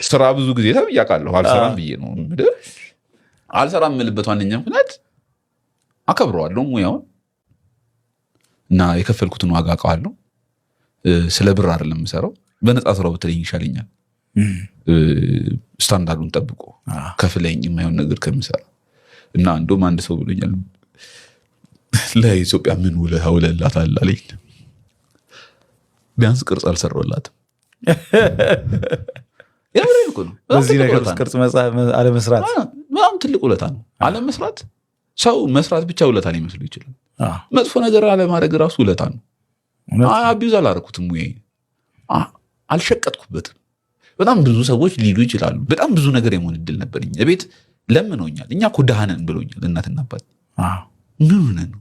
ስራ ብዙ ጊዜ ተብዬ አውቃለሁ። አልሰራም ብዬ ነው የምልህ። አልሰራም የምልበት ዋነኛ ምክንያት አከብረዋለሁ ሙያውን እና የከፈልኩትን ዋጋ አውቀዋለሁ። ስለ ብር አይደለም የምሰራው። በነፃ ስራው ብትለኝ ይሻለኛል። ስታንዳርዱን ጠብቆ ከፍለኝ የማይሆን ነገር ከምሰራ። እና እንደውም አንድ ሰው ብሎኛል፣ ለኢትዮጵያ ምን ውለታ ውለላታል አለኝ። ቢያንስ ቅርጽ አልሰራሁላትም። የምሬን እኮ ነው። በጣም በዚህ ትልቅ ነገር ውለታ ውስጥ ነው። ቅርጽ አለመስራት በጣም ትልቅ ውለታ ነው አለመስራት። ሰው መስራት ብቻ ውለታ ሊመስሉ ይችላል። መጥፎ ነገር አለማድረግ ራሱ ውለታ ነው። Abuse አላደረኩትም፣ ወይ አልሸቀጥኩበትም። በጣም ብዙ ሰዎች ሊሉ ይችላሉ። በጣም ብዙ ነገር የመሆን እድል ነበረኝ። ቤት ለምነውኛል። እኛ እኮ ድሃ ነን ብሎኛል እናትና አባት። ምን ሆነህ ነው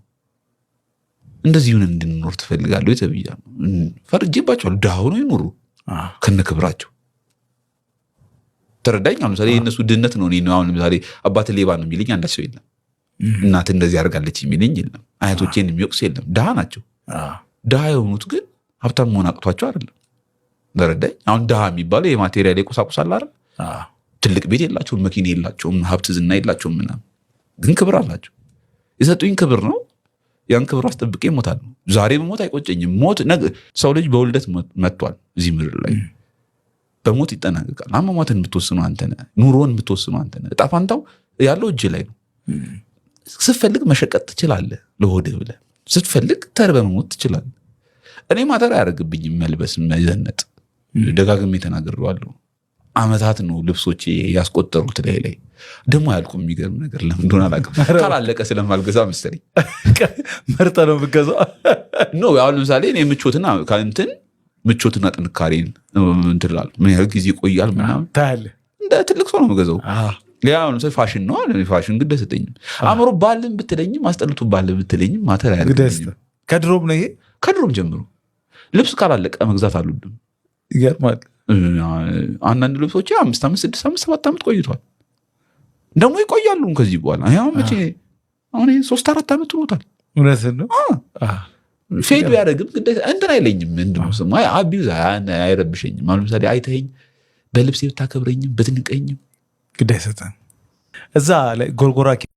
እንደዚህ ሆነን እንድንኖር ትፈልጋለሁ ተብያለሁ። ፈርጄባቸዋለሁ። ድሃ ሆነው ይኑሩ ከነ ክብራቸው። ተረዳኝ። አሁን ለምሳሌ የእነሱ ድህነት ነው። እኔ አሁን ለምሳሌ አባት ሌባ ነው የሚለኝ አንዳች ሰው የለም። እናት እንደዚህ አድርጋለች የሚለኝ የለም። አያቶቼን የሚወቅስ የለም። ድሃ ናቸው። ድሃ የሆኑት ግን ሀብታም መሆን አቅቷቸው አይደለም። ተረዳኝ። አሁን ድሃ የሚባለው የ material የቁሳቁስ አለ አይደል? ትልቅ ቤት የላቸውም፣ መኪና የላቸውም፣ ሀብት ዝና የላቸውም ምናምን፣ ግን ክብር አላቸው። የሰጡኝ ክብር ነው። ያን ክብር አስጠብቄ እሞታለሁ። ዛሬ ብሞት አይቆጨኝም። ሞት ሰው ልጅ በውልደት መጥቷል እዚህ ምድር ላይ፣ በሞት ይጠናቀቃል። አሟሟትን የምትወስነው አንተ ነህ። ኑሮን የምትወስነው አንተ ነህ። እጣ ፋንታው ያለው እጅ ላይ ነው። ስትፈልግ መሸቀጥ ትችላለህ፣ ለሆድህ ብለህ ስትፈልግ ተርበህ መሞት ትችላለህ። እኔ matter አያደርግብኝም መልበስ መዘነጥ። ደጋግሜ ተናግሬዋለሁ። አመታት ነው ልብሶቼ ያስቆጠሩት ላይ ላይ ደግሞ አያልቁም። የሚገርም ነገር ለምን እንደሆነ አላውቅም። ካላለቀ ስለማልገዛ መሰለኝ። መርጠህ ነው የምትገዛው። No፣ አሁን ለምሳሌ እኔ ምቾትና ከእንትን ምቾትና ጥንካሬን እንትን እላለሁ። ምን ያህል ጊዜ ይቆያል ምናምን ታያለህ። እንደ ትልቅ ሰው ነው የምገዛው። ያ አሁን ለምሳሌ ፋሽን ነው አለ። ፋሽን ግድ አይሰጠኝም። አእምሮ ባልን ብትለኝም አስጠልቶ ባልን ብትለኝም matter አያደርግልኝም። ከድሮም ነው ይሄ። ከድሮም ጀምሮ ልብስ ካላለቀ መግዛት አልወድም። ይገርማል። አንዳንድ ልብሶች 5 ዓመት፣ 6 ዓመት፣ 7 ዓመት ቆይቷል። ደግሞ ይቆያሉ ከዚህ በኋላ። አሁን መቼ አሁን ይሄ 3-4 ዓመት ሆኖታል። እውነትን ነው። Fade ቢያደርግም ግዴታ እንትን አይለኝም። ምንድን ነው ስሙ abuse አይረብሸኝም። አሁን ለምሳሌ አይተኸኝ በልብሴ ብታከብረኝም ብትንቀኝም ግድ አይሰጥህም። እዛ ላይ ጎርጎራ